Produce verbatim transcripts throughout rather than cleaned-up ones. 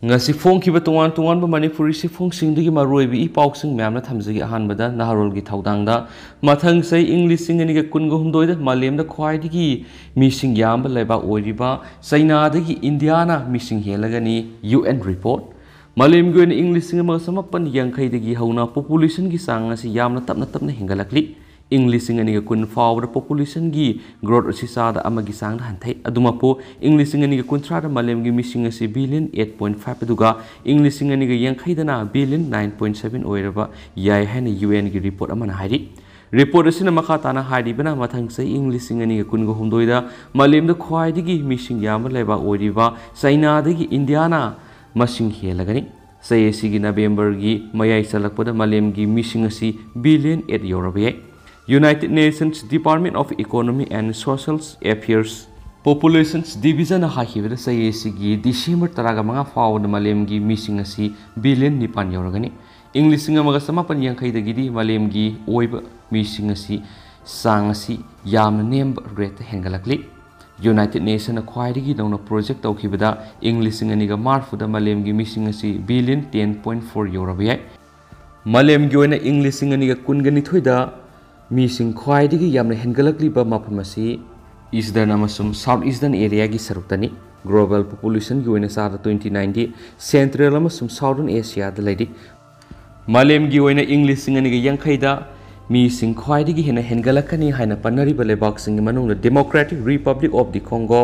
ꯉꯁꯤ ꯐꯣꯡꯈꯤꯕ ꯇꯣꯉꯥꯟ ꯇꯣꯉꯥꯟꯕ ꯃꯅꯤꯄꯨꯔꯤ ꯆꯦꯐꯣꯡꯁꯤꯡꯗꯒꯤ ꯃꯔꯨꯑꯣꯏꯕ ꯏ ꯄꯥꯎꯁꯤꯡ ꯃꯌꯥꯝꯅ ꯊꯝꯖꯒꯦ꯫ ꯑꯍꯥꯟꯕꯗ ꯅꯍꯥꯔꯣꯜꯒꯤ ꯊꯧꯗꯥꯡꯗ꯫ ꯃꯊꯪ ꯆꯍꯤ ꯏꯪ ꯂꯤꯁꯤꯡ ꯑꯅꯤꯒ ꯀꯨꯟꯒ ꯍꯨꯝꯗꯣꯏꯗ ꯃꯥꯂꯦꯝꯗ ꯈ꯭ꯋꯥꯏꯗꯒꯤ ꯃꯤꯁꯤꯡ ꯌꯥꯝꯕ ꯂꯩꯕꯥꯛ ꯑꯣꯏꯔꯤꯕ ꯆꯩꯅꯥꯗꯒꯤ ꯏꯟꯗꯤꯌꯥꯅ ꯃꯤꯁꯤꯡ ꯍꯦꯜꯂꯒꯅꯤ, ꯌꯨ ꯑꯦꯟ ꯔꯤꯄꯣꯔꯠ꯫ ꯃꯥꯂꯦꯝꯒꯤ ꯑꯣꯏꯅ ꯏꯪ ꯂꯤꯁꯤꯡ ꯑꯃꯒ ꯆꯃꯥꯄꯟ ꯌꯥꯡꯈꯩꯗꯒꯤ ꯍꯧꯅ ꯄꯣꯄꯨꯂꯦꯁꯟꯒꯤ ꯆꯥꯡ ꯑꯁꯤ ꯌꯥꯝꯅ ꯇꯞꯅ ꯇꯞꯅ ꯍꯦꯟꯒꯠꯂꯛꯂꯤ꯫ ꯏꯪ ꯂꯤꯁꯤꯡ ꯑꯅꯤꯒ ꯀꯨꯟ ꯐꯥꯎꯕꯗ ꯄꯣꯄꯨꯂꯦꯁꯟꯒꯤ ꯒ꯭ꯔꯣꯠ ꯑꯁꯤ ꯆꯥꯗ ꯑꯃꯒꯤ ꯆꯥꯡꯗ ꯍꯟꯊꯩ꯫ ꯑꯗꯨꯃꯛꯄꯨ, ꯏꯪ ꯂꯤꯁꯤꯡ ꯑꯅꯤꯒ ꯀꯨꯟꯊ꯭ꯔꯥꯗ ꯃꯥꯂꯦꯝꯒꯤ ꯃꯤꯁꯤꯡ ꯑꯁꯤ ꯕꯤꯂꯤꯌꯟ ꯑꯦꯠ ꯄꯣꯏꯟ ꯐꯥꯏꯚ ꯑꯗꯨꯒ ꯏꯪ ꯂꯤꯁꯤꯡ ꯑꯅꯤꯒ ꯌꯥꯡꯈꯩꯗꯅ ꯕꯤꯂꯤꯌꯟ ꯅꯥꯏꯟ ꯄꯣꯏꯟ ꯁꯚꯦꯟ ꯑꯣꯏꯔꯕ ꯌꯥꯏ ꯍꯥꯏꯅ ꯌꯨ ꯑꯦꯟꯒꯤ ꯔꯤꯄꯣꯔꯠ ꯑꯃꯅ ꯍꯥꯏꯔꯤ꯫ ꯔꯤꯄꯣꯔꯠ ꯑꯁꯤꯅ ꯃꯈꯥ ꯇꯥꯅ ꯍꯥꯏꯔꯤꯕꯅ, ꯃꯊꯪ ꯆꯍꯤ ꯏꯪ ꯂꯤꯁꯤꯡ ꯑꯅꯤꯒ ꯀꯨꯟꯒ ꯍꯨꯝꯗꯣꯏꯗ ꯃꯥꯂꯦꯝꯗ ꯈ꯭ꯋꯥꯏꯗꯒꯤ ꯃꯤꯁꯤꯡ ꯌꯥꯝꯕ ꯂꯩꯕꯥꯛ ꯑꯣꯏꯔꯤꯕ ꯆꯩꯅꯥꯗꯒꯤ ꯏꯟꯗꯤꯌꯥꯅ ꯃꯁꯤꯡ ꯍꯦꯜꯂꯒꯅꯤ꯫ ꯆꯍꯤ ꯑꯁꯤꯒꯤ ꯅꯕꯦꯝꯕꯔꯒꯤ ꯃꯌꯥꯏ ꯆꯜꯂꯛꯄꯗ ꯃꯥꯂꯦꯝꯒꯤ ꯃꯤꯁꯤꯡ ꯑꯁꯤ ꯕꯤꯂꯤꯌꯟ ꯑꯦꯠ ꯌꯧꯔꯕ ꯌꯥꯏ꯫ United Nations Department of Economy and Social Affairs Populations Division ꯅ ꯍꯥꯏꯈꯤꯕꯗ, ꯆꯍꯤ ꯑꯁꯤꯒꯤ ꯗꯤꯁꯦꯝꯕꯔ ꯇꯔꯥꯒ ꯃꯉꯥ ꯐꯥꯎꯕꯗ ꯃꯥꯂꯦꯝꯒꯤ ꯃꯤꯁꯤꯡ ꯑꯁꯤ ꯕꯤꯂꯤꯌꯟ ꯅꯤꯄꯥꯟ ꯌꯧꯔꯒꯅꯤ꯫ ꯏꯪ ꯂꯤꯁꯤꯡ ꯑꯃꯒ ꯆꯃꯥꯄꯟ ꯌꯥꯡꯈꯩꯗꯒꯤꯗꯤ ꯃꯥꯂꯦꯝꯒꯤ ꯑꯣꯏꯕ ꯃꯤꯁꯤꯡ ꯑꯁꯤ ꯆꯥꯡ ꯑꯁꯤ ꯌꯥꯝꯅ ꯅꯦꯝꯕ ꯔꯦꯠꯇ ꯍꯦꯟꯒꯠꯂꯛꯂꯤ꯫ ꯌꯨꯅꯥꯏꯇꯦꯗ ꯅꯦꯁꯟꯅ ꯈ꯭ꯋꯥꯏꯗꯒꯤ ꯅꯧꯅ ꯄ꯭ꯔꯣꯖꯦꯛ ꯇꯧꯈꯤꯕꯗ ꯏꯪ ꯂꯤꯁꯤꯡ ꯑꯅꯤꯒ ꯃꯔꯤꯐꯨꯗ ꯃꯥꯂꯦꯝꯒꯤ ꯃꯤꯁꯤꯡ ꯑꯁꯤ ꯕꯤꯂꯤꯌꯟ ꯇꯦꯟ ꯄꯣꯏꯟ ꯐꯣꯔ ꯌꯧꯔꯕ ꯌꯥꯏ꯫ ꯃꯥꯂꯦꯝꯒꯤ ꯑꯣꯏꯅ ꯏꯪ ꯂꯤꯁꯤꯡ ꯑꯅꯤꯒ ꯀꯨꯟꯒ ꯅꯤꯊꯣꯏꯗ ꯃꯤꯁꯤꯡ ꯈ꯭ꯋꯥꯏꯗꯒꯤ ꯌꯥꯝꯅ ꯍꯦꯟꯒꯠꯂꯛꯂꯤꯕ ꯃꯐꯝ ꯑꯁꯤ ꯏꯁꯇꯔꯟ ꯑꯃꯁꯨꯡ ꯁꯥꯎꯠ ꯏꯁꯇꯔꯟ ꯑꯦꯔꯤꯌꯥꯒꯤ ꯁꯔꯨꯛꯇꯅꯤ꯫ ꯒ꯭ꯂꯣꯕꯦꯜ ꯄꯣꯄꯨꯂꯦꯁꯟꯒꯤ ꯑꯣꯏꯅ ꯆꯥꯗ ꯇ꯭ꯋꯦꯟꯇꯤ ꯅꯥꯏꯟꯗꯤ ꯁꯦꯟꯇ꯭ꯔꯦꯜ ꯑꯃꯁꯨꯡ ꯁꯥꯎꯗꯔꯟ ꯑꯦꯁꯤꯌꯥꯗ ꯂꯩꯔꯤ꯫ ꯃꯥꯂꯦꯝꯒꯤ ꯑꯣꯏꯅ ꯏꯪ ꯂꯤꯁꯤꯡ ꯑꯅꯤꯒ ꯌꯥꯡꯈꯩꯗ ꯃꯤꯁꯤꯡ ꯈ꯭ꯋꯥꯏꯗꯒꯤ ꯍꯦꯟꯅ ꯍꯦꯟꯒꯠꯂꯛꯀꯅꯤ ꯍꯥꯏꯅ ꯄꯟꯅꯔꯤꯕ ꯂꯩꯕꯥꯛꯁꯤꯡꯒꯤ ꯃꯅꯨꯡꯗ Democratic Republic of the Congo,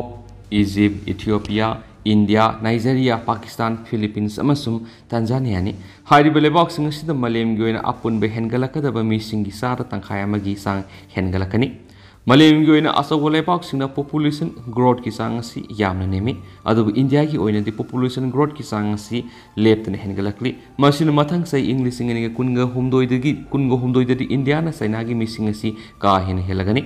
Egypt, Ethiopia, India, Nigeria, Pakistan, Philippines ꯑꯃꯁꯨꯡ ꯇꯥꯟꯖꯥꯅꯤꯌꯥꯅꯤ꯫ ꯍꯥꯏꯔꯤꯕ ꯂꯩꯕꯥꯛꯁꯤꯡ ꯑꯁꯤꯗ ꯃꯥꯂꯦꯝꯒꯤ ꯑꯣꯏꯅ ꯑꯄꯨꯟꯕ ꯍꯦꯟꯒꯠꯂꯛꯀꯗꯕ ꯃꯤꯁꯤꯡꯒꯤ ꯆꯥꯗ ꯇꯪꯈꯥꯏ ꯑꯃꯒꯤ ꯆꯥꯡ ꯍꯦꯟꯒꯠꯂꯛꯀꯅꯤ꯫ ꯃꯥꯂꯦꯝꯒꯤ ꯑꯣꯏꯅ ꯑꯆꯧꯕ ꯂꯩꯕꯥꯛꯁꯤꯡꯅ ꯄꯣꯄꯨꯂꯦꯁꯟ ꯒ꯭ꯔꯣꯠꯀꯤ ꯆꯥꯡ ꯑꯁꯤ ꯌꯥꯝꯅ ꯅꯦꯝꯃꯤ, ꯑꯗꯨꯕꯨ ꯏꯟꯗꯤꯌꯥꯒꯤ ꯑꯣꯏꯅꯗꯤ ꯄꯣꯄꯨꯂꯦꯁꯟ ꯒ꯭ꯔꯣꯠꯀꯤ ꯆꯥꯡ ꯑꯁꯤ ꯂꯦꯞꯇꯅ ꯍꯦꯟꯒꯠꯂꯛꯂꯤ꯫ ꯃꯁꯤꯅ ꯃꯊꯪ ꯆꯍꯤ ꯏꯪ ꯂꯤꯁꯤꯡ ꯑꯅꯤꯒ ꯀꯨꯟꯒ ꯍꯨꯝꯗꯣꯏꯗꯒꯤ, ꯀꯨꯟꯒ ꯍꯨꯝꯗꯣꯏꯗꯗꯤ ꯏꯟꯗꯤꯌꯥꯅ ꯆꯩꯅꯥꯒꯤ ꯃꯤꯁꯤꯡ ꯑꯁꯤ ꯀꯥ ꯍꯦꯟꯅ ꯍꯦꯜꯂꯒꯅꯤ꯫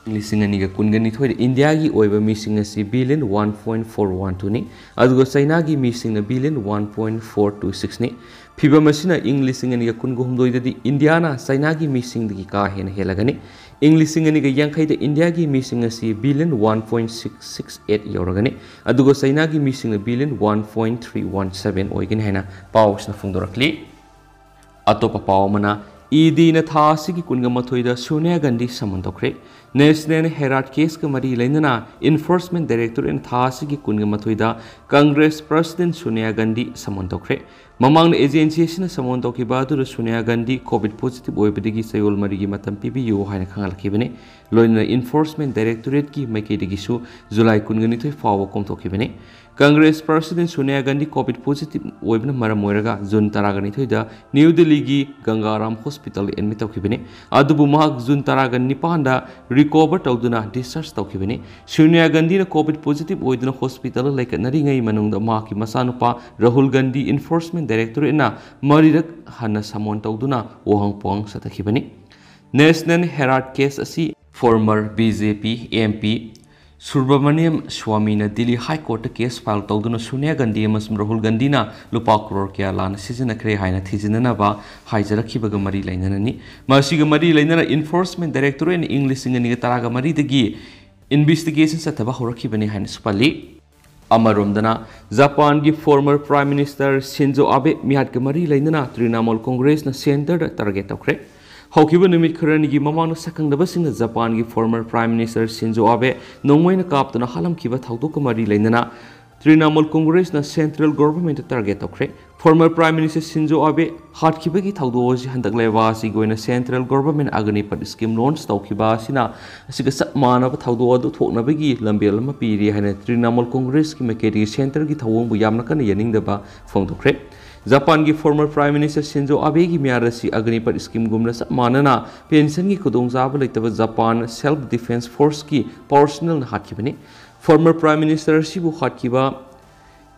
ꯏꯪ ꯂꯤꯁꯤꯡ ꯑꯅꯤꯒ ꯀꯨꯟꯒ ꯅꯤꯊꯣꯏꯗ ꯏꯟꯗꯤꯌꯥꯒꯤ ꯑꯣꯏꯕ ꯃꯤꯁꯤꯡ ꯑꯁꯤ billion one point four one ꯇꯨꯅꯤ, ꯑꯗꯨꯒ ꯆꯩꯅꯥꯒꯤ ꯃꯤꯁꯤꯡꯅ billion one point four two ꯁꯤꯛꯁꯅꯤ꯫ ꯐꯤꯕꯝ ꯑꯁꯤꯅ ꯏꯪ ꯂꯤꯁꯤꯡ ꯑꯅꯤꯒ ꯀꯨꯟꯒ ꯍꯨꯝꯗꯣꯏꯗꯗꯤ ꯏꯟꯗꯤꯌꯥꯅ ꯆꯩꯅꯥꯒꯤ ꯃꯤꯁꯤꯡꯗꯒꯤ ꯀꯥ ꯍꯦꯟꯅ ꯍꯦꯜꯂꯒꯅꯤ꯫ ꯏꯪ ꯂꯤꯁꯤꯡ ꯑꯅꯤꯒ ꯌꯥꯡꯈꯩꯗ ꯏꯟꯗꯤꯌꯥꯒꯤ ꯃꯤꯁꯤꯡ ꯑꯁꯤ billion one point six six eight ꯌꯧꯔꯒꯅꯤ, ꯑꯗꯨꯒ ꯆꯩꯅꯥꯒꯤ ꯃꯤꯁꯤꯡꯅ billion one point three one seven ꯑꯣꯏꯒꯅꯤ ꯍꯥꯏꯅ ꯄꯥꯎꯁꯤꯅ ꯐꯣꯡꯗꯣꯔꯛꯂꯤ꯫ ꯑꯇꯣꯞꯄ ꯄꯥꯎ ꯑꯃꯅ, ꯏ ꯗꯤꯅ ꯊꯥ ꯑꯁꯤꯒꯤ ꯀꯨꯟꯒ ꯃꯥꯊꯣꯏꯗ ꯁꯣꯅꯤꯌꯥ ꯒꯥꯟꯙꯤ ꯁꯃꯟ ꯇꯧꯈ꯭ꯔꯦ꯫ National Herald case ꯀ ꯃꯔꯤ ꯂꯩꯅꯅ Enforcement Directorate ꯅ ꯊꯥ ꯑꯁꯤꯒꯤ ꯀꯨꯟꯒ ꯃꯥꯊꯣꯏꯗ Congress President ꯁꯣꯅꯤꯌꯥ ꯒꯥꯟꯙꯤ ꯁꯃꯟ ꯇꯧꯈ꯭ꯔꯦ꯫ ꯃꯃꯥꯡꯗ agency ꯑꯁꯤꯅ ꯁꯃꯟ ꯇꯧꯈꯤꯕ ꯑꯗꯨꯗ ꯁꯣꯅꯤꯌꯥ ꯒꯥꯟꯙꯤ COVID positive ꯑꯣꯏꯕꯗꯒꯤ ꯆꯌꯣꯜ ꯃꯔꯤꯒꯤ ꯃꯇꯝ ꯄꯤꯕꯤꯌꯨ ꯍꯥꯏꯅ ꯈꯪꯍꯜꯂꯛꯈꯤꯕꯅꯤ꯫ ꯂꯣꯏꯅꯅ Enforcement Directorate ꯀꯤ ꯃꯥꯏꯀꯩꯗꯒꯤꯁꯨ ꯖꯨꯂꯥꯏ ꯀꯨꯟꯒ ꯅꯤꯊꯣꯏ ꯐꯥꯎꯕ ꯀꯣꯝꯊꯣꯛꯈꯤꯕꯅꯤ꯫ Congress President Sonia Gandhi COVID positive ꯑꯣꯏꯕꯅ ꯃꯔꯝ ꯑꯣꯏꯔꯒ ꯖꯨꯟ ꯇꯔꯥꯒ ꯅꯤꯊꯣꯏꯗ ꯅ꯭ꯌꯨ ꯗꯤꯜꯂꯤꯒꯤ ꯒꯪꯒꯥꯔꯥꯝ ꯍꯣꯁꯄꯤꯇꯥꯜꯗ admit ꯇꯧꯈꯤꯕꯅꯤ꯫ ꯑꯗꯨꯕꯨ ꯃꯍꯥꯛ ꯖꯨꯟ ꯇꯔꯥꯒ ꯅꯤꯄꯥꯟꯗ recover ꯇꯧꯗꯨꯅ discharge ꯇꯧꯈꯤꯕꯅꯤ꯫ ꯁꯣꯅꯤꯌꯥ ꯒꯥꯟꯙꯤꯅ COVID positive ꯑꯣꯏꯗꯨꯅ ꯍꯣꯁꯄꯤꯇꯥꯜꯗ ꯂꯩꯈꯠꯅꯔꯤꯉꯩ ꯃꯅꯨꯡꯗ ꯃꯍꯥꯛꯀꯤ ꯃꯆꯥꯅꯨꯄꯥ ꯔꯥꯍꯨꯜ ꯒꯥꯟꯙꯤ Enforcement Directorate ꯅ ꯃꯔꯤꯔꯛ ꯍꯟꯅ ꯁꯃꯟ ꯇꯧꯗꯨꯅ ꯋꯥꯍꯪ ꯄꯥꯎꯍꯪ ꯆꯠꯊꯈꯤꯕꯅꯤ꯫ National Herald case ꯑꯁꯤ former B J P M P Subramaniam ꯁ꯭ꯋꯥꯃꯤꯅ Delhi High Court ꯇ case file ꯇꯧꯗꯨꯅ ꯁꯣꯅꯤꯌꯥ ꯒꯥꯟꯙꯤ ꯑꯃꯁꯨꯡ ꯔꯥꯍꯨꯜ ꯒꯥꯟꯙꯤꯅ ꯂꯨꯄꯥ ꯀ꯭ꯔꯣꯔ ꯀꯌꯥ ꯂꯥꯟꯅ ꯁꯤꯖꯤꯟꯅꯈ꯭ꯔꯦ ꯍꯥꯏꯅ ꯊꯤꯖꯤꯟꯅꯅꯕ ꯍꯥꯏꯖꯔꯛꯈꯤꯕꯒ ꯃꯔꯤ ꯂꯩꯅꯅꯅꯤ꯫ ꯃꯁꯤꯒ ꯃꯔꯤ ꯂꯩꯅꯅ Enforcement Directorate ꯅ ꯏꯪ ꯂꯤꯁꯤꯡ ꯑꯅꯤꯒ ꯇꯔꯥꯒ ꯃꯔꯤꯗꯒꯤ investigation ꯆꯠꯊꯕ ꯍꯧꯔꯛꯈꯤꯕꯅꯤ ꯍꯥꯏꯅꯁꯨ ꯄꯜꯂꯤ꯫ ꯑꯃꯔꯣꯝꯗꯅ, ꯖꯄꯥꯟꯒꯤ former Prime Minister ꯁꯤꯟꯖꯣ ꯑꯥꯕꯦ ꯃꯤꯍꯥꯠꯀ ꯃꯔꯤ ꯂꯩꯅꯅ ꯇ꯭ꯔꯤꯅꯥꯃꯣꯜ ꯀꯣꯡꯒ꯭ꯔꯦꯁꯅ centre ꯗ target ꯇꯧꯈ꯭ꯔꯦ꯫ ꯍꯧꯈꯤꯕ ꯅꯨꯃꯤꯠ ꯈꯔꯅꯤꯒꯤ ꯃꯃꯥꯡꯗ ꯁꯛꯈꯪꯗꯕꯁꯤꯡꯅ ꯖꯄꯥꯟꯒꯤ former Prime Minister ꯁꯤꯟꯖꯣ ꯑꯥꯕꯦ ꯅꯣꯡꯃꯩꯅ ꯀꯥꯞꯇꯨꯅ ꯍꯥꯠꯂꯝꯈꯤꯕ ꯊꯧꯗꯣꯛꯀ ꯃꯔꯤ ꯂꯩꯅꯅ ꯇ꯭ꯔꯤꯅꯥꯃꯣꯜ ꯀꯣꯡꯒ꯭ꯔꯦꯁꯅ central government ꯇ target ꯇꯧꯈ꯭ꯔꯦ꯫ Former Prime Minister ꯁꯤꯟꯖꯣ ꯑꯥꯕꯦ ꯍꯥꯠꯈꯤꯕꯒꯤ ꯊꯧꯗꯣꯛ ꯑꯁꯤ ꯍꯟꯗꯛ ꯂꯩꯕꯥꯛ ꯑꯁꯤꯒꯤ ꯑꯣꯏꯅ central government ꯑꯒꯅꯤꯄꯠ scheme launch ꯇꯧꯈꯤꯕ ꯑꯁꯤꯅ ꯑꯁꯤꯒ ꯆꯞ ꯃꯥꯟꯅꯕ ꯊꯧꯗꯣꯛ ꯑꯗꯨ ꯊꯣꯛꯅꯕꯒꯤ ꯂꯝꯕꯦꯜ ꯑꯃ ꯄꯤꯔꯤ ꯍꯥꯏꯅ ꯇ꯭ꯔꯤꯅꯥꯃꯣꯜ ꯀꯣꯡꯒ꯭ꯔꯦꯁꯀꯤ ꯃꯥꯏꯀꯩꯗꯒꯤ centre ꯒꯤ ꯊꯧꯑꯣꯡꯕꯨ ꯌꯥꯝꯅ ꯀꯟꯅ ꯌꯥꯅꯤꯡꯗꯕ ꯐꯣꯡꯗꯣꯛꯈ꯭ꯔꯦ꯫ ꯖꯄꯥꯟꯒꯤ former Prime Minister ꯁꯤꯟꯖꯣ ꯑꯥꯕꯦꯒꯤ ꯃꯤꯍꯥꯠ ꯑꯁꯤ ꯑꯒꯅꯤꯄꯠ scheme ꯒꯨꯝꯅ ꯆꯞ ꯃꯥꯟꯅꯅ pension ꯒꯤ ꯈꯨꯗꯣꯡꯆꯥꯕ ꯂꯩꯇꯕ ꯖꯄꯥꯟ Self Defence Force ꯀꯤ personnel ꯅ ꯍꯥꯠꯈꯤꯕꯅꯤ꯫ Former Prime Minister ꯑꯁꯤꯕꯨ ꯍꯥꯠꯈꯤꯕ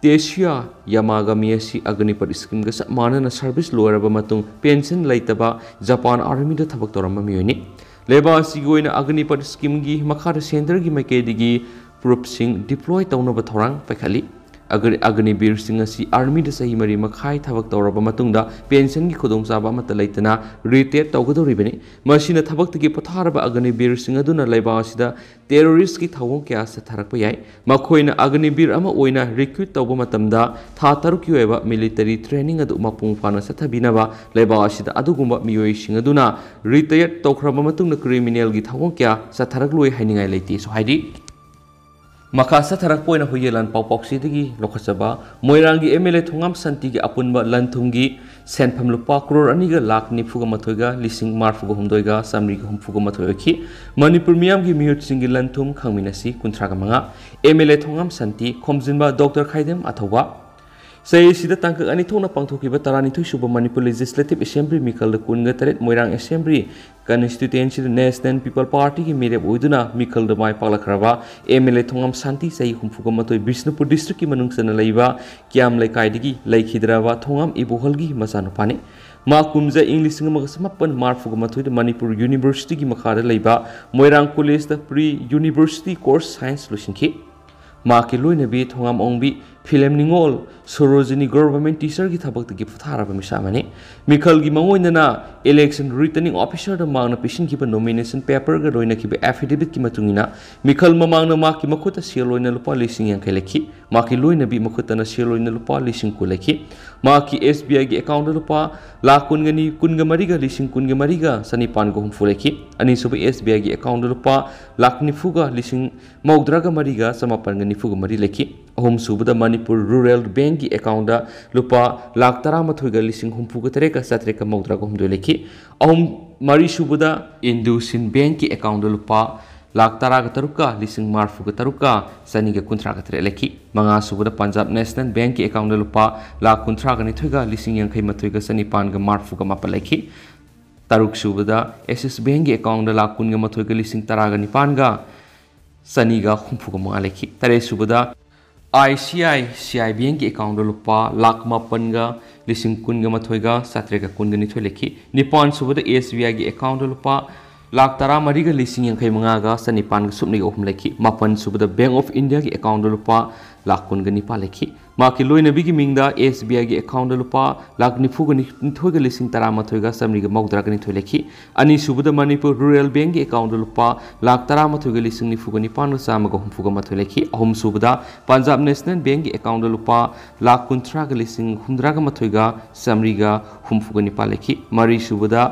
ꯇꯦꯁꯤꯌꯥ ꯌꯥꯃꯥꯒꯥꯃꯤ ꯑꯁꯤ ꯑꯒꯅꯤꯄꯠ scheme ꯒ ꯆꯞ ꯃꯥꯟꯅꯅ service ꯂꯣꯏꯔꯕ ꯃꯇꯨꯡ pension ꯂꯩꯇꯕ ꯖꯄꯥꯟ army ꯗ ꯊꯕꯛ ꯇꯧꯔꯝꯕ ꯃꯤꯑꯣꯏꯅꯤ꯫ ꯂꯩꯕꯥꯛ ꯑꯁꯤꯒꯤ ꯑꯣꯏꯅ ꯑꯒꯅꯤꯄꯠ scheme ꯒꯤ ꯃꯈꯥꯗ centre ꯒꯤ ꯃꯥꯏꯀꯩꯗꯒꯤ proof ꯁꯤꯡ deploy ꯇꯧꯅꯕ ꯊꯧꯔꯥꯡ ꯄꯥꯏꯈꯠꯂꯤ꯫ ꯑꯒꯅꯤꯕꯤꯔꯁꯤꯡ ꯑꯁꯤ ꯑꯥꯔꯃꯤꯗ ꯆꯍꯤ ꯃꯔꯤ ꯃꯈꯥꯏ ꯊꯕꯛ ꯇꯧꯔꯕ ꯃꯇꯨꯡꯗ ꯄꯦꯟꯁꯟꯒꯤ ꯈꯨꯗꯣꯡꯆꯥꯕ ꯑꯃꯠꯇ ꯂꯩꯇꯅ ꯔꯤꯇꯥꯌꯔ ꯇꯧꯒꯗꯧꯔꯤꯕꯅꯤ꯫ ꯃꯁꯤꯅ ꯊꯕꯛꯇꯒꯤ ꯄꯣꯊꯥꯔꯕ ꯑꯒꯅꯤꯕꯤꯔꯁꯤꯡ ꯑꯗꯨꯅ ꯂꯩꯕꯥꯛ ꯑꯁꯤꯗ ꯇꯦꯔꯣꯔꯤꯁ꯭ꯠꯀꯤ ꯊꯧꯑꯣꯡ ꯀꯌꯥ ꯆꯠꯊꯔꯛꯄ ꯌꯥꯏ꯫ ꯃꯈꯣꯏꯅ ꯑꯒꯅꯤꯕꯤꯔ ꯑꯃ ꯑꯣꯏꯅ ꯔꯤꯀ꯭ꯔꯨꯠ ꯇꯧꯕ ꯃꯇꯝꯗ ꯊꯥ ꯇꯔꯨꯛꯀꯤ ꯑꯣꯏꯕ ꯃꯤꯂꯤꯇꯔꯤ ꯇ꯭ꯔꯦꯅꯤꯡ ꯑꯗꯨ ꯃꯄꯨꯡ ꯐꯥꯅ ꯆꯠꯊꯕꯤꯅꯕ ꯂꯩꯕꯥꯛ ꯑꯁꯤꯗ ꯑꯗꯨꯒꯨꯝꯕ ꯃꯤꯑꯣꯏꯁꯤꯡ ꯑꯗꯨꯅ ꯔꯤꯇꯥꯌꯔ ꯇꯧꯈ꯭ꯔꯕ ꯃꯇꯨꯡꯗ ꯀ꯭ꯔꯤꯃꯤꯅꯦꯜꯒꯤ ꯊꯧꯑꯣꯡ ꯀꯌꯥ ꯆꯠꯊꯔꯛꯂꯣꯏ ꯍꯥꯏꯅꯤꯡꯉꯥꯏ ꯂꯩꯇꯦꯁꯨ ꯍꯥꯏꯔꯤ꯫ ꯃꯈꯥ ꯆꯠꯊꯔꯛꯄ ꯑꯣꯏꯅ ꯍꯨꯏꯌꯦꯟ ꯂꯥꯟ ꯄꯥꯎꯄꯥꯛꯁꯤꯗꯒꯤ ꯂꯧꯈꯠꯆꯕ꯫ ꯃꯣꯏꯔꯥꯡꯒꯤ ꯑꯦꯝ ꯑꯦꯜ ꯑꯦ ꯊꯣꯉꯥꯝ ꯁꯥꯟꯇꯤꯒꯤ ꯑꯄꯨꯟꯕ ꯂꯟ ꯊꯨꯝꯒꯤ ꯁꯦꯟꯐꯝ ꯂꯨꯄꯥ ꯀ꯭ꯔꯣꯔ ꯑꯅꯤꯒ ꯂꯥꯈ ꯅꯤꯐꯨꯒ ꯃꯥꯊꯣꯏꯒ ꯂꯤꯁꯤꯡ ꯃꯔꯤꯐꯨꯒ ꯍꯨꯝꯗꯣꯏꯒ ꯆꯥꯃꯔꯤꯒ ꯍꯨꯝꯐꯨꯒ ꯃꯥꯊꯣꯏ ꯑꯣꯏꯈꯤ꯫ ꯃꯅꯤꯄꯨꯔ ꯃꯤꯌꯥꯝꯒꯤ ꯃꯤꯍꯨꯠꯁꯤꯡꯒꯤ ꯂꯟ ꯊꯨꯝ ꯈꯪꯃꯤꯟꯅꯁꯤ ꯀꯨꯟꯊ꯭ꯔꯥꯒ ꯃꯉꯥ꯫ ꯑꯦꯝ ꯑꯦꯜ ꯑꯦ ꯊꯣꯉꯥꯝ ꯁꯥꯟꯇꯤ, ꯈꯣꯝꯖꯤꯟꯕ ꯗꯣꯛꯇꯔ ꯈꯥꯏꯗꯦꯝ ꯑꯊꯧꯕ꯫ ꯆꯍꯤ ꯑꯁꯤꯗ ꯇꯥꯡꯀꯛ ꯑꯅꯤ ꯊꯣꯛꯅ ꯄꯥꯡꯊꯣꯛꯈꯤꯕ ꯇꯔꯥꯅꯤꯊꯣꯏ ꯁꯨꯕ ꯃꯅꯤꯄꯨꯔ ꯂꯦꯖꯤꯁꯂꯦꯇꯤꯚ ꯑꯦꯁꯦꯝꯕ꯭ꯂꯤ ꯃꯤꯈꯜꯗ ꯀꯨꯟꯒ ꯇꯔꯦꯠ ꯃꯣꯏꯔꯥꯡ ꯑꯦꯁꯦꯝꯕ꯭ꯂꯤ ꯀꯟꯁꯇꯤꯇ꯭ꯌꯨꯑꯦꯟꯁꯤꯗ ꯅꯦꯁꯅꯦꯜ ꯄꯤꯄꯜ ꯄꯥꯔꯇꯤꯒꯤ ꯃꯤꯔꯦꯞ ꯑꯣꯏꯗꯨꯅ ꯃꯤꯈꯜꯗ ꯃꯥꯏ ꯄꯥꯛꯂꯛꯈ꯭ꯔꯕ ꯑꯦꯝ ꯑꯦꯜ ꯑꯦ ꯊꯣꯉꯥꯝ ꯁꯥꯟꯇꯤ, ꯆꯍꯤ ꯍꯨꯝꯐꯨꯒ ꯃꯥꯊꯣꯏ, ꯕꯤꯁꯅꯨꯄꯨꯔ ꯗꯤꯁꯇ꯭ꯔꯤꯛꯀꯤ ꯃꯅꯨꯡ ꯆꯟꯅ ꯂꯩꯕ ꯀꯤꯌꯥꯝ ꯂꯩꯀꯥꯏꯗꯒꯤ ꯂꯩꯈꯤꯗ꯭ꯔꯕ ꯊꯣꯉꯥꯝ ꯏꯕꯣꯍꯜꯒꯤ ꯃꯆꯥꯅꯨꯄꯥꯅꯤ꯫ ꯃꯥ ꯀꯨꯝꯖꯥ ꯏꯪ ꯂꯤꯁꯤꯡ ꯑꯃꯒ ꯆꯃꯥꯄꯟ ꯃꯔꯤꯐꯨꯒ ꯃꯥꯊꯣꯏꯗ ꯃꯅꯤꯄꯨꯔ ꯌꯨꯅꯤꯚꯔꯁꯤꯇꯤꯒꯤ ꯃꯈꯥꯗ ꯂꯩꯕ ꯃꯣꯏꯔꯥꯡ ꯀꯣꯂꯦꯖꯇ ꯄ꯭ꯔꯤ ꯌꯨꯅꯤꯚꯔꯁꯤꯇꯤ ꯀꯣꯔꯁ ꯁꯥꯏꯟꯁ ꯂꯣꯏꯁꯤꯟꯈꯤ꯫ ꯃꯍꯥꯛꯀꯤ ꯂꯣꯏꯅꯕꯤ ꯊꯣꯉꯥꯝ ꯑꯣꯡꯕꯤ ꯐꯤꯂꯦꯝ ꯅꯤꯉꯣꯜ ꯁꯣꯔꯣꯖꯤꯅꯤ ꯒꯣꯚꯔꯃꯦꯟ ꯇꯤꯆꯔꯒꯤ ꯊꯕꯛꯇꯒꯤ ꯄꯣꯊꯥꯔꯕ ꯃꯤꯁꯛ ꯑꯃꯅꯤ꯫ ꯃꯤꯈꯜꯒꯤ ꯃꯑꯣꯡ ꯑꯣꯏꯅꯅ ꯏꯂꯦꯛꯁꯟ ꯔꯤꯇꯔꯅꯤꯡ ꯑꯣꯐꯤꯁꯔꯗ ꯃꯍꯥꯛꯅ ꯄꯤꯁꯤꯟꯈꯤꯕ ꯅꯣꯃꯤꯅꯦꯁꯟ ꯄꯦꯄꯔꯒ ꯂꯣꯏꯅꯈꯤꯕ ꯑꯦꯐꯤꯗꯦꯕꯤꯠꯀꯤ ꯃꯇꯨꯡ ꯏꯟꯅ ꯃꯤꯈꯜ ꯃꯃꯥꯡꯗ ꯃꯍꯥꯛꯀꯤ ꯃꯈꯨꯠꯇ ꯁꯦꯜ ꯑꯣꯏꯅ ꯂꯨꯄꯥ ꯂꯤꯁꯤꯡ ꯌꯥꯡꯈꯩ ꯂꯩꯈꯤ꯫ ꯃꯍꯥꯛꯀꯤ ꯂꯣꯏꯅꯕꯤ ꯃꯈꯨꯠꯇꯅ ꯁꯦꯜ ꯑꯣꯏꯅ ꯂꯨꯄꯥ ꯂꯤꯁꯤꯡ ꯀꯨꯟ ꯂꯩꯈꯤ꯫ ꯃꯍꯥꯛꯀꯤ ꯑꯦꯁ ꯕꯤ ꯑꯥꯏꯒꯤ ꯑꯦꯀꯥꯎꯟꯗ ꯂꯨꯄꯥ ꯂꯥꯈ ꯀꯨꯟꯒꯅꯤ, ꯀꯨꯟꯒ ꯃꯔꯤꯒ ꯂꯤꯁꯤꯡ ꯀꯨꯟꯒ ꯃꯔꯤꯒ ꯆꯅꯤꯄꯥꯟꯒ ꯍꯨꯝꯐꯨ ꯂꯩꯈꯤ꯫ ꯑꯅꯤꯁꯨꯕ ꯑꯦꯁ ꯕꯤ ꯑꯥꯏꯒꯤ ꯑꯦꯀꯥꯎꯟꯗ ꯂꯨꯄꯥ ꯂꯥꯈ ꯅꯤꯐꯨꯒ ꯂꯤꯁꯤꯡ ꯃꯧꯗ꯭ꯔꯥꯒ ꯃꯔꯤꯒ ꯆꯃꯥꯄꯟꯒ ꯅꯤꯐꯨꯒ ꯃꯔꯤ ꯂꯩꯈꯤ꯫ ꯑꯍꯨꯝꯁꯨꯕꯗ ꯃꯅꯤꯄꯨꯔ ꯔꯨꯔꯦꯜ ꯕꯦꯡꯛꯒꯤ ꯑꯦꯀꯥꯎꯟꯗ ꯂꯨꯄꯥ ꯂꯥꯈ ꯇꯔꯥꯃꯥꯊꯣꯏꯒ ꯂꯤꯁꯤꯡ ꯍꯨꯝꯐꯨꯒ ꯇꯔꯦꯠꯀ ꯆꯥꯇ꯭ꯔꯦꯠꯀ ꯃꯧꯗ꯭ꯔꯥꯒ ꯍꯨꯝꯗꯣꯏ ꯂꯩꯈꯤ꯫ ꯑꯍꯨꯝ, ꯃꯔꯤꯁꯨꯕꯗ ꯏꯟꯗꯨꯁꯤꯟ ꯕꯦꯡꯛꯒꯤ ꯑꯦꯀꯥꯎꯟꯗ ꯂꯨꯄꯥ ꯂꯥꯈ ꯇꯔꯥꯒ ꯇꯔꯨꯛꯀ ꯂꯤꯁꯤꯡ ꯃꯔꯤꯐꯨꯒ ꯇꯔꯨꯛꯀ ꯆꯅꯤꯒ ꯀꯨꯟꯊ꯭ꯔꯥꯒ ꯇꯔꯦꯠ ꯂꯩꯈꯤ꯫ ꯃꯉꯥꯁꯨꯕꯗ ꯄꯟꯖꯥꯕ ꯅꯦꯁꯅꯦꯜ ꯕꯦꯡꯛꯒꯤ ꯑꯦꯀꯥꯎꯟꯗ ꯂꯨꯄꯥ ꯂꯥꯈ ꯀꯨꯟꯊ꯭ꯔꯥꯒ ꯅꯤꯊꯣꯏꯒ ꯂꯤꯁꯤꯡ ꯌꯥꯡꯈꯩ ꯃꯥꯊꯣꯏꯒ ꯆꯅꯤꯄꯥꯟꯒ ꯃꯔꯤꯐꯨꯒ ꯃꯥꯄꯟ ꯂꯩꯈꯤ꯫ ꯇꯔꯨꯛꯁꯨꯕꯗ ꯑꯦꯁꯤꯁ ꯕꯦꯡꯛꯒꯤ ꯑꯦꯀꯥꯎꯟꯗ ꯂꯥꯈ ꯀꯨꯟꯒ ꯃꯥꯊꯣꯏꯒ ꯂꯤꯁꯤꯡ ꯇꯔꯥꯒ ꯅꯤꯄꯥꯟꯒ ꯆꯅꯤꯒ ꯍꯨꯝꯐꯨꯒ ꯃꯉꯥ ꯂꯩꯈꯤ꯫ ꯇꯔꯦꯠꯁꯨꯕꯗ I C I C I ꯕꯦꯡꯛꯒꯤ ꯑꯦꯀꯥꯎꯟꯗ ꯂꯨꯄꯥ ꯂꯥꯈ ꯃꯥꯄꯟꯒ ꯂꯤꯁꯤꯡ ꯀꯨꯟꯒ ꯃꯥꯊꯣꯏꯒ ꯆꯥꯇ꯭ꯔꯦꯠꯀ ꯀꯨꯟꯒ ꯅꯤꯊꯣꯏ ꯂꯩꯈꯤ꯫ ꯅꯤꯄꯥꯟꯁꯨꯕꯗ ꯑꯦꯁ ꯕꯤ ꯑꯥꯏꯒꯤ ꯑꯦꯀꯥꯎꯟꯗ ꯂꯨꯄꯥ ꯂꯥꯈ ꯇꯔꯥꯃꯔꯤꯒ ꯂꯤꯁꯤꯡ ꯌꯥꯡꯈꯩ ꯃꯉꯥꯒ ꯆꯅꯤꯄꯥꯟꯒ ꯁꯨꯞꯅꯒ ꯑꯍꯨꯝ ꯂꯩꯈꯤ꯫ ꯃꯥꯄꯟꯁꯨꯕꯗ ꯕꯦꯡꯛ ꯑꯣꯐ ꯏꯟꯗꯤꯌꯥꯒꯤ ꯑꯦꯀꯥꯎꯟꯗ ꯂꯨꯄꯥ ꯂꯥꯛ ꯀꯨꯟꯒ ꯅꯤꯄꯥꯟ ꯂꯩꯈꯤ꯫ ꯃꯍꯥꯛꯀꯤ ꯂꯣꯏꯅꯕꯤꯒꯤ ꯃꯤꯡꯗ ꯑꯦꯁ ꯕꯤ ꯑꯥꯏꯒꯤ ꯑꯦꯀꯥꯎꯟꯗ ꯂꯨꯄꯥ ꯂꯥꯛ ꯅꯤꯐꯨꯒ ꯅꯤꯊꯣꯏꯒ ꯂꯤꯁꯤꯡ ꯇꯔꯥꯃꯥꯊꯣꯏꯒ ꯆꯥꯃꯔꯤꯒ ꯃꯧꯗ꯭ꯔꯥꯒ ꯅꯤꯊꯣꯏ ꯂꯩꯈꯤ꯫ ꯑꯅꯤꯁꯨꯕꯗ ꯃꯅꯤꯄꯨꯔ ꯔꯨꯔꯦꯜ ꯕꯦꯡꯒꯤ ꯑꯦꯀꯥꯎꯟꯗ ꯂꯨꯄꯥ ꯂꯥꯛ ꯇꯔꯥꯃꯥꯊꯣꯏꯒ ꯂꯤꯁꯤꯡ ꯅꯤꯐꯨꯒ ꯅꯤꯄꯥꯟꯒ ꯆꯥꯝꯃꯒ ꯍꯨꯝꯐꯨꯒ ꯃꯥꯊꯣꯏ ꯂꯩꯈꯤ꯫ ꯑꯍꯨꯝꯁꯨꯕꯗ ꯄꯟꯖꯥꯕ ꯅꯦꯁꯅꯦꯜ ꯕꯦꯡꯒꯤ ꯑꯦꯀꯥꯎꯟꯗ ꯂꯨꯄꯥ ꯂꯥꯛ ꯀꯨꯟꯊ꯭ꯔꯥꯒ ꯂꯤꯁꯤꯡ ꯍꯨꯝꯗ꯭ꯔꯥꯒ ꯃꯥꯊꯣꯏꯒ ꯆꯥꯃꯔꯤꯒ ꯍꯨꯝꯐꯨꯒ ꯅꯤꯄꯥꯟ ꯂꯩꯈꯤ꯫ ꯃꯔꯤꯁꯨꯕꯗ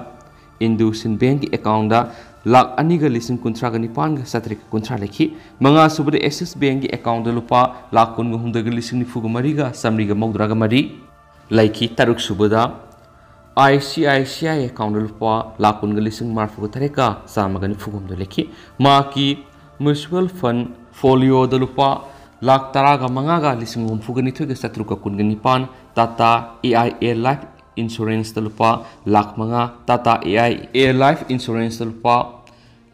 ꯏꯟꯗꯨꯁꯤꯟ ꯕꯦꯡꯒꯤ ꯑꯦꯀꯥꯎꯟꯗ ꯂꯥꯛ ꯑꯅꯤꯒ ꯂꯤꯁꯤꯡ ꯀꯨꯟꯊ꯭ꯔꯥꯒ ꯅꯤꯄꯥꯟꯒ ꯆꯥꯇ꯭ꯔꯦꯠꯀ ꯀꯨꯟꯊ꯭ꯔꯥ ꯂꯩꯈꯤ꯫ ꯃꯉꯥꯁꯨꯕꯗ ꯑꯦꯛꯁꯤꯁ ꯕꯦꯡꯒꯤ ꯑꯦꯀꯥꯎꯟꯗ ꯂꯨꯄꯥ ꯂꯥꯛ ꯀꯨꯟꯒ ꯍꯨꯝꯗꯣꯏꯒ ꯂꯤꯁꯤꯡ ꯅꯤꯐꯨꯒ ꯃꯔꯤꯒ ꯆꯥꯃꯔꯤꯒ ꯃꯧꯗ꯭ꯔꯥꯒ ꯃꯔꯤ ꯂꯩꯈꯤ꯫ ꯇꯔꯨꯛꯁꯨꯕꯗ I C I C I ꯑꯦꯀꯥꯎꯟꯗ ꯂꯨꯄꯥ ꯂꯥꯛ ꯀꯨꯟꯒ ꯂꯤꯁꯤꯡ ꯃꯔꯤꯐꯨꯒ ꯇꯔꯦꯠꯀ ꯆꯥꯝꯃꯒ ꯅꯤꯐꯨ ꯍꯨꯝꯗꯣꯏ ꯂꯩꯈꯤ꯫ ꯃꯍꯥꯛꯀꯤ ꯃ꯭ꯌꯨꯆꯨꯋꯦꯜ ꯐꯟ ꯐꯣꯂꯤꯑꯣꯗ ꯂꯨꯄꯥ ꯂꯥꯛ ꯇꯔꯥꯒ ꯃꯉꯥꯒ ꯂꯤꯁꯤꯡ ꯍꯨꯝꯐꯨꯒ ꯅꯤꯊꯣꯏꯒ ꯆꯥꯇ꯭ꯔꯨꯛꯀ ꯀꯨꯟꯒ ꯅꯤꯄꯥꯟ Tata A I A life ꯏꯟꯁꯨꯔꯦꯟꯁꯇ ꯂꯨꯄꯥ ꯂꯥꯛ ꯃꯉꯥ, Tata A I A life ꯏꯟꯁꯨꯔꯦꯟꯁꯇ ꯂꯨꯄꯥ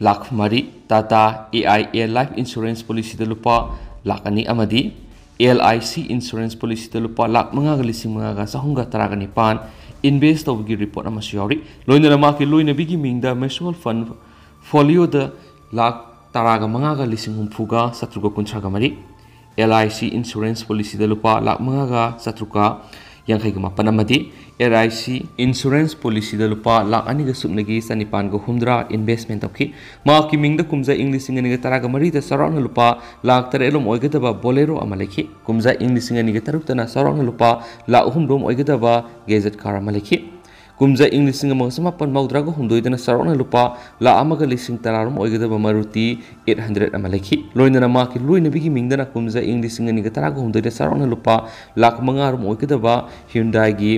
ꯂꯥꯛ ꯃꯔꯤ, Tata A I A life insurance ꯄꯣꯂꯤꯁꯤꯗ ꯂꯨꯄꯥ ꯂꯥꯛ ꯑꯅꯤ ꯑꯃꯗꯤ ꯑꯦꯜ ꯑꯥꯏ ꯁꯤ ꯏꯟꯁꯨꯔꯦꯟꯁ ꯄꯣꯂꯤꯁꯤꯗ ꯂꯨꯄꯥ ꯂꯥꯛ ꯃꯉꯥꯒ ꯂꯤꯁꯤꯡ ꯃꯉꯥꯒ ꯆꯍꯨꯝꯒ ꯇꯔꯥꯒ ꯅꯤꯄꯥꯟ ꯏꯟꯚꯦꯁ ꯇꯧꯕꯒꯤ ꯔꯤꯄꯣꯔꯠ ꯑꯃꯁꯨ ꯌꯥꯎꯔꯤ꯫ ꯂꯣꯏꯅꯅ ꯃꯍꯥꯛꯀꯤ ꯂꯣꯏꯅꯕꯤꯒꯤ ꯃꯤꯡꯗ ꯃ꯭ꯌꯨꯆꯨꯋꯦꯜ ꯐꯟ ꯐꯣꯂꯤꯑꯣꯗ ꯂꯥꯛ ꯇꯔꯥꯒ ꯃꯉꯥꯒ ꯂꯤꯁꯤꯡ ꯍꯨꯝꯐꯨꯒ ꯆꯥꯇ꯭ꯔꯨꯛꯀ ꯀꯨꯟꯊ꯭ꯔꯥꯒ ꯃꯔꯤ, ꯑꯦꯜ ꯑꯥꯏ ꯁꯤ ꯏꯟꯁꯨꯔꯦꯟꯁ ꯄꯣꯂꯤꯁꯤꯗ ꯂꯨꯄꯥ ꯂꯥꯛ ꯃꯉꯥꯒ ꯆꯥꯇ꯭ꯔꯨꯛꯀ ꯌꯥꯡꯈꯩꯒ ꯃꯥꯄꯟ ꯑꯃꯗꯤ ꯑꯦꯜ ꯑꯥꯏ ꯁꯤ ꯏꯟꯁꯨꯔꯦꯟꯁ ꯄꯣꯂꯤꯁꯤꯗ ꯂꯨꯄꯥ ꯂꯥꯛ ꯑꯅꯤꯒ ꯁꯨꯞꯅꯒꯤ ꯆꯅꯤꯄꯥꯟꯒ ꯍꯨꯝꯗ꯭ꯔꯥ ꯏꯟꯚꯦꯁꯃꯦꯟ ꯇꯧꯈꯤ꯫ ꯃꯍꯥꯛꯀꯤ ꯃꯤꯡꯗ ꯀꯨꯝꯖꯥ ꯏꯪ ꯂꯤꯁꯤꯡ ꯑꯅꯤꯒ ꯇꯔꯥꯒ ꯃꯔꯤꯗ ꯆꯥꯎꯔꯥꯛꯅ ꯂꯨꯄꯥ ꯂꯥꯛ ꯇꯔꯦꯠ ꯔꯣꯝ ꯑꯣꯏꯒꯗꯕ ꯕꯣꯂꯦꯔꯣ ꯑꯃ ꯂꯩꯈꯤ꯫ ꯀꯨꯝꯖꯥ ꯏꯪ ꯂꯤꯁꯤꯡ ꯑꯅꯤꯒ ꯇꯔꯨꯛꯇꯅ ꯆꯥꯎꯔꯥꯛꯅ ꯂꯨꯄꯥ ꯂꯥꯛ ꯑꯍꯨꯝ ꯔꯣꯝ ꯑꯣꯏꯒꯗꯕ ꯒꯦꯖꯦꯠ ꯀꯥꯔ ꯑꯃ ꯂꯩꯈꯤ꯫ ꯀꯨꯝꯖꯥ ꯏꯪ ꯂꯤꯁꯤꯡ ꯑꯃꯒ ꯆꯃꯥꯄꯟ ꯃꯧꯗ꯭ꯔꯥꯒ ꯍꯨꯝꯗꯣꯏꯗꯅ ꯆꯥꯎꯔꯥꯛꯅ ꯂꯨꯄꯥ ꯂꯥꯛ ꯑꯃꯒ ꯂꯤꯁꯤꯡ ꯇꯔꯥ ꯔꯣꯝ ꯑꯣꯏꯒꯗꯕ ꯃꯔꯨꯇꯤ ꯑꯩꯠ ꯍꯟꯗ꯭ꯔꯦꯠ ꯑꯃ ꯂꯩꯈꯤ꯫ ꯂꯣꯏꯅꯅ ꯃꯍꯥꯛꯀꯤ ꯂꯣꯏꯅꯕꯤꯒꯤ ꯃꯤꯡꯗꯅ ꯀꯨꯝꯖꯥ ꯏꯪ ꯂꯤꯁꯤꯡ ꯑꯅꯤꯒ ꯇꯔꯥꯒ ꯍꯨꯝꯗꯣꯏꯗ ꯆꯥꯎꯔꯥꯛꯅ ꯂꯨꯄꯥ ꯂꯥꯛ ꯃꯉꯥ ꯔꯣꯝ ꯑꯣꯏꯒꯗꯕ ꯍ꯭ꯌꯨꯟꯗꯥꯏꯒꯤ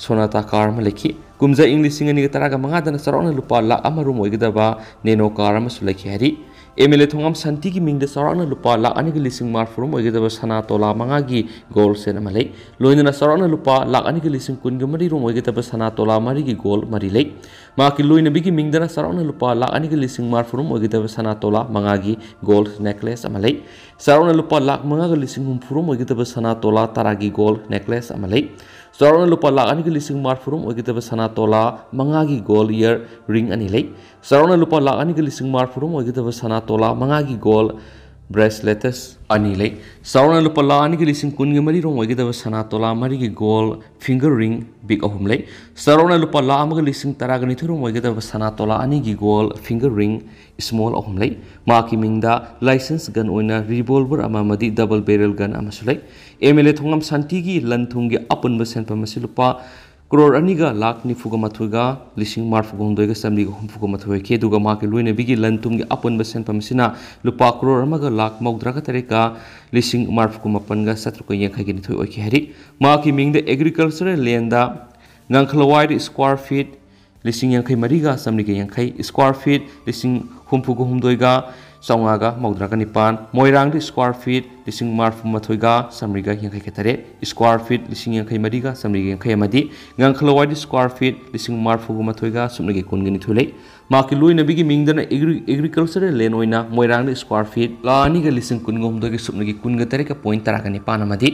ꯁꯣꯅꯥꯇꯥ ꯀꯥꯔ ꯑꯃ ꯂꯩꯈꯤ꯫ ꯀꯨꯝꯖꯥ ꯏꯪ ꯂꯤꯁꯤꯡ ꯑꯅꯤꯒ ꯇꯔꯥꯒ ꯃꯉꯥꯗꯅ ꯆꯥꯎꯔꯥꯛꯅ ꯂꯨꯄꯥ ꯂꯥꯛ ꯑꯃ ꯔꯣꯝ ꯑꯣꯏꯒꯗꯕ ꯅꯦꯅꯣ ꯀꯥꯔ ꯑꯃꯁꯨ ꯂꯩꯈꯤ ꯍꯥꯏꯔꯤ꯫ ꯑꯦꯝ ꯑꯦꯜ ꯑꯦ ꯊꯣꯉꯥꯝ ꯁꯥꯟꯇꯤꯒꯤ ꯃꯤꯡꯗ ꯆꯥꯎꯔꯥꯛꯅ ꯂꯨꯄꯥ ꯂꯥꯛ ꯑꯅꯤꯒ ꯂꯤꯁꯤꯡ ꯃꯔꯤꯐꯨ ꯔꯣꯝ ꯑꯣꯏꯒꯗꯕ ꯁꯅꯥ ꯇꯣꯂꯥ ꯃꯉꯥꯒꯤ ꯒꯣꯜ ꯁꯦꯠ ꯑꯃ ꯂꯩ꯫ ꯂꯣꯏꯅꯅ ꯆꯥꯎꯔꯥꯛꯅ ꯂꯨꯄꯥ ꯂꯥꯛ ꯑꯅꯤꯒ ꯂꯤꯁꯤꯡ ꯀꯨꯟꯒ ꯃꯔꯤ ꯔꯣꯝ ꯑꯣꯏꯒꯗꯕ ꯁꯅꯥ ꯇꯣꯂꯥ ꯃꯔꯤꯒꯤ ꯒꯣꯜ ꯃꯔꯤ ꯂꯩ꯫ ꯃꯍꯥꯛꯀꯤ ꯂꯣꯏꯅꯕꯤꯒꯤ ꯃꯤꯡꯗꯅ ꯆꯥꯎꯔꯥꯛꯅ ꯂꯨꯄꯥ ꯂꯥꯛ ꯑꯅꯤꯒ ꯂꯤꯁꯤꯡ ꯃꯔꯤꯐꯨ ꯔꯣꯝ ꯑꯣꯏꯒꯗꯕ ꯁꯅꯥ ꯇꯣꯂꯥ ꯃꯉꯥꯒꯤ ꯒꯣꯜ ꯅꯦꯀ꯭ꯂꯦꯁ ꯑꯃ ꯂꯩ꯫ ꯆꯥꯎꯔꯥꯛꯅ ꯂꯨꯄꯥ ꯂꯥꯛ ꯃꯉꯥꯒ ꯂꯤꯁꯤꯡ ꯍꯨꯝꯐꯨ ꯔꯣꯝ ꯑꯣꯏꯒꯗꯕ ꯁꯅꯥ ꯇꯣꯂꯥ ꯇꯔꯥꯒꯤ ꯒꯣꯜ ꯅꯦꯀ꯭ꯂꯦꯁ ꯑꯃ ꯂꯩ꯫ ꯆꯥꯎꯔꯥꯛꯅ ꯂꯨꯄꯥ ꯂꯥꯛ ꯑꯅꯤꯒ ꯂꯤꯁꯤꯡ ꯃꯔꯤꯐꯨ ꯔꯣꯝ ꯑꯣꯏꯒꯗꯕ ꯁꯅꯥ ꯇꯣꯂꯥ ꯃꯉꯥꯒꯤ ꯒꯣꯜ ꯏꯌꯔ ꯔꯤꯡ ꯑꯅꯤ ꯂꯩ꯫ ꯆꯥꯎꯔꯥꯛꯅ ꯂꯨꯄꯥ ꯂꯥꯛ ꯑꯅꯤꯒ ꯂꯤꯁꯤꯡ ꯃꯔꯤꯐꯨ ꯔꯣꯝ ꯑꯣꯏꯒꯗꯕ ꯁꯅꯥ ꯇꯣꯂꯥ ꯃꯉꯥꯒꯤ ꯒꯣꯜ bracelets ꯑꯅꯤ ꯂꯩ꯫ ꯆꯥꯎꯔꯥꯛꯅ ꯂꯨꯄꯥ ꯂꯥꯈ ꯑꯅꯤꯒ ꯂꯤꯁꯤꯡ ꯀꯨꯟꯒ ꯃꯔꯤ ꯔꯣꯝ ꯑꯣꯏꯒꯗꯕ ꯁꯅꯥ ꯇꯣꯂꯥ ꯃꯔꯤꯒꯤ gold finger ring big ꯑꯍꯨꯝ ꯂꯩ꯫ ꯆꯥꯎꯔꯥꯛꯅ ꯂꯨꯄꯥ ꯂꯥꯈ ꯑꯃꯒ ꯂꯤꯁꯤꯡ ꯇꯔꯥꯒ ꯅꯤꯊꯣꯏ ꯔꯣꯝ ꯑꯣꯏꯒꯗꯕ ꯁꯅꯥ ꯇꯣꯂꯥ ꯑꯅꯤꯒꯤ gold finger ring small ꯑꯍꯨꯝ ꯂꯩ꯫ ꯃꯍꯥꯛꯀꯤ ꯃꯤꯡꯗ license gun ꯑꯣꯏꯅ revolver ꯑꯃ ꯑꯃꯗꯤ double barrel gun ꯑꯃꯁꯨ ꯂꯩ꯫ MLA ꯊꯣꯉꯝ ꯁꯥꯟꯇꯤꯒꯤ ꯂꯟ ꯊꯨꯝꯒꯤ ꯑꯄꯨꯟꯕ ꯁꯦꯟꯐꯝ ꯑꯁꯤ ꯂꯨꯄꯥ ꯀ꯭ꯔꯣꯔ ꯑꯅꯤꯒ ꯂꯥꯈ ꯅꯤꯐꯨꯒ ꯃꯥꯊꯣꯏꯒ ꯂꯤꯁꯤꯡ ꯃꯔꯐꯨꯒ ꯍꯨꯝꯗꯣꯏꯒ ꯆꯥꯃꯔꯤꯒ ꯍꯨꯝꯐꯨꯒ ꯃꯥꯊꯣꯏ ꯑꯣꯏꯈꯤ꯫ ꯑꯗꯨꯒ ꯃꯍꯥꯛꯀꯤ ꯂꯣꯏꯅꯕꯤꯒꯤ ꯂꯟ ꯊꯨꯝꯒꯤ ꯑꯄꯨꯟꯕ ꯁꯦꯟꯐꯝ ꯑꯁꯤꯅ ꯂꯨꯄꯥ ꯀ꯭ꯔꯣꯔ ꯑꯃꯒ ꯂꯥꯈ ꯃꯧꯗ꯭ꯔꯥꯒ ꯇꯔꯦꯠꯀ ꯂꯤꯁꯤꯡ ꯃꯔꯐꯨꯒ ꯃꯥꯄꯟꯒ ꯆꯥꯇ꯭ꯔꯨꯛꯀ ꯌꯥꯡꯈꯩꯒ ꯅꯤꯊꯣꯏ ꯑꯣꯏꯈꯤ ꯍꯥꯏꯔꯤ꯫ ꯃꯍꯥꯛꯀꯤ ꯃꯤꯡꯗ agricultural landꯗ ꯉꯥꯡꯈꯂꯋꯥꯏꯗ square feet ꯂꯤꯁꯤꯡ ꯌꯥꯡꯈꯩ ꯃꯔꯤꯒ ꯆꯥꯃꯔꯤꯒ ꯌꯥꯡꯈꯩ, square feet ꯂꯤꯁꯤꯡ ꯍꯨꯝꯐꯨꯒ ꯍꯨꯝꯗꯣꯏꯒ ꯆꯥꯝꯃꯉꯥꯒ ꯃꯧꯗ꯭ꯔꯥꯒ ꯅꯤꯄꯥꯟ, ꯃꯣꯏꯔꯥꯡꯗ square feet ꯂꯤꯁꯤꯡ ꯃꯔꯐꯨ ꯃꯥꯊꯣꯏꯒ ꯆꯥꯃꯔꯤꯒ ꯌꯥꯡꯈꯩꯒ ꯇꯔꯦꯠ, square feet ꯂꯤꯁꯤꯡ ꯌꯥꯡꯈꯩ ꯃꯔꯤꯒ ꯆꯥꯃꯔꯤꯒ ꯌꯥꯡꯈꯩ ꯑꯃꯗꯤ ꯉꯥꯡꯈꯂꯋꯥꯏꯗ square feet ꯂꯤꯁꯤꯡ ꯃꯔꯐꯨꯒ ꯃꯥꯊꯣꯏꯒ ꯁꯨꯞꯅꯒꯤ ꯀꯨꯟꯒ ꯅꯤꯊꯣꯏ ꯂꯩ꯫ ꯃꯍꯥꯛꯀꯤ ꯂꯣꯏꯅꯕꯤꯒꯤ ꯃꯤꯡꯗꯅ agri-, agricultural land ꯑꯣꯏꯅ ꯃꯣꯏꯔꯥꯡꯗ square feet ꯂꯥꯈ ꯑꯅꯤꯒ ꯂꯤꯁꯤꯡ ꯀꯨꯟꯒ ꯍꯨꯝꯗꯣꯏꯒꯤ ꯁꯨꯞꯅꯒꯤ ꯀꯨꯟꯒ ꯇꯔꯦꯠꯀ point ꯇꯔꯥꯒ ꯅꯤꯄꯥꯟ ꯑꯃꯗꯤ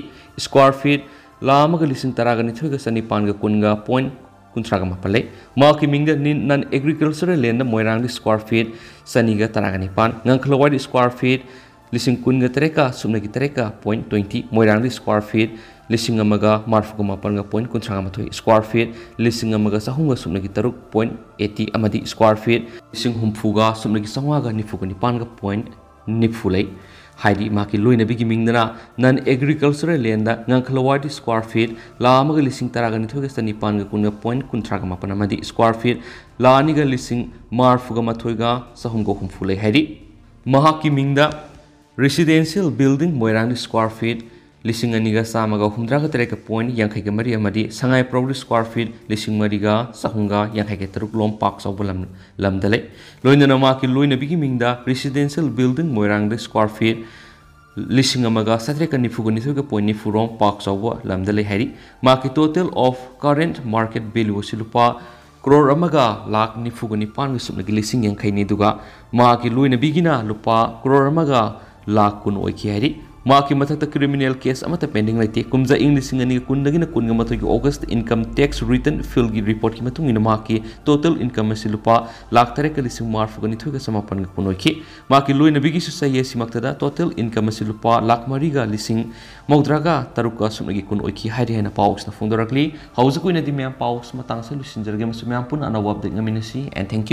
square feet ꯂꯥꯈ ꯑꯃꯒ ꯂꯤꯁꯤꯡ ꯇꯔꯥꯒ ꯅꯤꯊꯣꯏꯒ ꯆꯅꯤꯄꯥꯟꯒ ꯀꯨꯟꯒ point ꯀꯨꯟꯊ꯭ꯔꯥꯒ ꯃꯥꯄꯟ ꯂꯩ꯫ ꯃꯍꯥꯛꯀꯤ ꯃꯤꯡꯗ ꯅꯟ ꯑꯦꯒ꯭ꯔꯤꯀꯜꯆꯔꯦꯜ ꯂꯦꯟꯗ ꯃꯣꯏꯔꯥꯡꯗ square feet ꯆꯅꯤꯒ ꯇꯔꯥꯒ ꯅꯤꯄꯥꯟ, ꯉꯥꯡꯈꯂꯋꯥꯏꯗ square feet ꯂꯤꯁꯤꯡ ꯀꯨꯟꯒ ꯇꯔꯦꯠꯀ ꯁꯨꯞꯅꯒꯤ ꯇꯔꯦꯠꯀ point twenty, ꯃꯣꯏꯔꯥꯡꯗ square feet ꯂꯤꯁꯤꯡ ꯑꯃꯒ ꯃꯔꯐꯨꯒ ꯃꯥꯄꯟꯒ point ꯀꯨꯟꯊ꯭ꯔꯥꯒ ꯃꯥꯊꯣꯏ, square feet ꯂꯤꯁꯤꯡ ꯑꯃꯒ ꯆꯍꯨꯝꯒ ꯁꯨꯞꯅꯒꯤ ꯇꯔꯨꯛ point eighty ꯑꯃꯗꯤ square feet ꯂꯤꯁꯤꯡ ꯍꯨꯝꯐꯨꯒ ꯁꯨꯞꯅꯒꯤ ꯆꯥꯝꯃꯉꯥꯒ ꯅꯤꯐꯨꯒ ꯅꯤꯄꯥꯟꯒ point ꯅꯤꯐꯨ ꯂꯩ꯫ ꯍꯥꯏꯗꯤ ꯃꯍꯥꯛꯀꯤ ꯂꯣꯏꯅꯕꯤꯒꯤ ꯃꯤꯡꯗꯅ ꯅꯟ ꯑꯦꯒ꯭ꯔꯤꯀꯜꯆꯔꯦꯜ ꯂꯦꯟꯗ ꯉꯥꯡꯈꯂꯋꯥꯏꯗ square feet ꯂꯥꯈ ꯑꯃꯒ ꯂꯤꯁꯤꯡ ꯇꯔꯥꯒ ꯅꯤꯊꯣꯏꯒ ꯆꯅꯤꯄꯥꯟꯒ ꯀꯨꯟꯒ point ꯀꯨꯟꯊ꯭ꯔꯥꯒ ꯃꯥꯄꯟ ꯑꯃꯗꯤ square feet ꯂꯥꯈ ꯑꯅꯤꯒ ꯂꯤꯁꯤꯡ ꯃꯔꯐꯨꯒ ꯃꯥꯊꯣꯏꯒ ꯆꯍꯨꯝꯒ ꯍꯨꯝꯐꯨ ꯂꯩ ꯍꯥꯏꯔꯤ꯫ ꯃꯍꯥꯛꯀꯤ ꯃꯤꯡꯗ residential building ꯃꯣꯏꯔꯥꯡꯗ square feet ꯂꯤꯁꯤꯡ ꯑꯅꯤꯒ ꯆꯥꯝꯃꯒ ꯍꯨꯝꯗ꯭ꯔꯥꯒ ꯇꯔꯦꯠꯀ point ꯌꯥꯡꯈꯩꯒ ꯃꯔꯤ ꯑꯃꯗꯤ ꯁꯉꯥꯏꯄ꯭ꯔꯧꯗ square feet ꯂꯤꯁꯤꯡ ꯃꯔꯤꯒ ꯆꯍꯨꯝꯒ ꯌꯥꯡꯈꯩꯒ ꯇꯔꯨꯛ ꯂꯣꯝ ꯄꯥꯛ ꯆꯥꯎꯕ ꯂꯝ, ꯂꯝꯗ ꯂꯩ꯫ ꯂꯣꯏꯅꯅ ꯃꯍꯥꯛꯀꯤ ꯂꯣꯏꯅꯕꯤꯒꯤ ꯃꯤꯡꯗ residential building ꯃꯣꯏꯔꯥꯡꯗ square feet ꯂꯤꯁꯤꯡ ꯑꯃꯒ ꯆꯥꯇ꯭ꯔꯦꯠꯀ ꯅꯤꯐꯨꯒ ꯅꯤꯊꯣꯏꯒ point ꯅꯤꯐꯨ ꯔꯣꯝ ꯄꯥꯛ ꯆꯥꯎꯕ ꯂꯝꯗ ꯂꯩ ꯍꯥꯏꯔꯤ꯫ ꯃꯍꯥꯛꯀꯤ total of current market value ꯑꯁꯤ ꯂꯨꯄꯥ ꯀ꯭ꯔꯣꯔ ꯑꯃꯒ ꯂꯥꯈ ꯅꯤꯐꯨꯒ ꯅꯤꯄꯥꯟꯒ ꯁꯨꯞꯅꯒꯤ ꯂꯤꯁꯤꯡ ꯌꯥꯡꯈꯩꯅꯤ, ꯑꯗꯨꯒ ꯃꯍꯥꯛꯀꯤ ꯂꯣꯏꯅꯕꯤꯒꯤꯅ ꯂꯨꯄꯥ ꯀ꯭ꯔꯣꯔ ꯑꯃꯒ ꯂꯥꯈ ꯀꯨꯟ ꯑꯣꯏꯈꯤ ꯍꯥꯏꯔꯤ꯫ ꯃꯍꯥꯛꯀꯤ ꯃꯊꯛꯇ criminal case ꯑꯃꯠꯇ pending ꯂꯩꯇꯦ꯫ ꯀꯨꯝꯖꯥ ꯏꯪ ꯂꯤꯁꯤꯡ ꯑꯅꯤꯒ ꯀꯨꯟꯗꯒꯤꯅ ꯀꯨꯟꯒ ꯃꯥꯊꯣꯏꯒꯤ August income tax return fileꯒꯤ reportꯀꯤ ꯃꯇꯨꯡ ꯏꯟꯅ ꯃꯍꯥꯛꯀꯤ total income ꯑꯁꯤ ꯂꯨꯄꯥ ꯂꯥꯈ ꯇꯔꯦꯠꯀ ꯂꯤꯁꯤꯡ ꯃꯔꯤꯐꯨꯒ ꯅꯤꯊꯣꯏꯒ ꯆꯃꯥꯄꯟꯒ ꯀꯨꯟ ꯑꯣꯏꯈꯤ꯫ ꯃꯍꯥꯛꯀꯤ ꯂꯣꯏꯅꯕꯤꯒꯤꯁꯨ ꯆꯍꯤ ꯑꯁꯤꯃꯛꯇꯗ total income ꯑꯁꯤ ꯂꯨꯄꯥ ꯂꯥꯈ ꯃꯔꯤꯒ ꯂꯤꯁꯤꯡ ꯃꯧꯗ꯭ꯔꯥꯒ ꯇꯔꯨꯛꯀ ꯁꯨꯞꯅꯒꯤ ꯀꯨꯟ ꯑꯣꯏꯈꯤ ꯍꯥꯏꯔꯤ ꯍꯥꯏꯅ ꯄꯥꯎ ꯑꯁꯤꯅ ꯐꯣꯡꯗꯣꯔꯛꯂꯤ꯫ ꯍꯧꯖꯤꯛ ꯑꯣꯏꯅꯗꯤ ꯃꯌꯥꯝ ꯄꯥꯎ ꯑꯁꯤ ꯃꯇꯥꯡ ꯑꯁꯤꯗ ꯂꯣꯏꯁꯤꯟꯖꯔꯒꯦ ꯑꯃꯁꯨꯡ ꯃꯌꯥꯝ ꯄꯨꯟꯅ ꯑꯅꯧꯕ update ꯉꯥꯏꯃꯤꯟꯅꯁꯤ꯫ And thank you.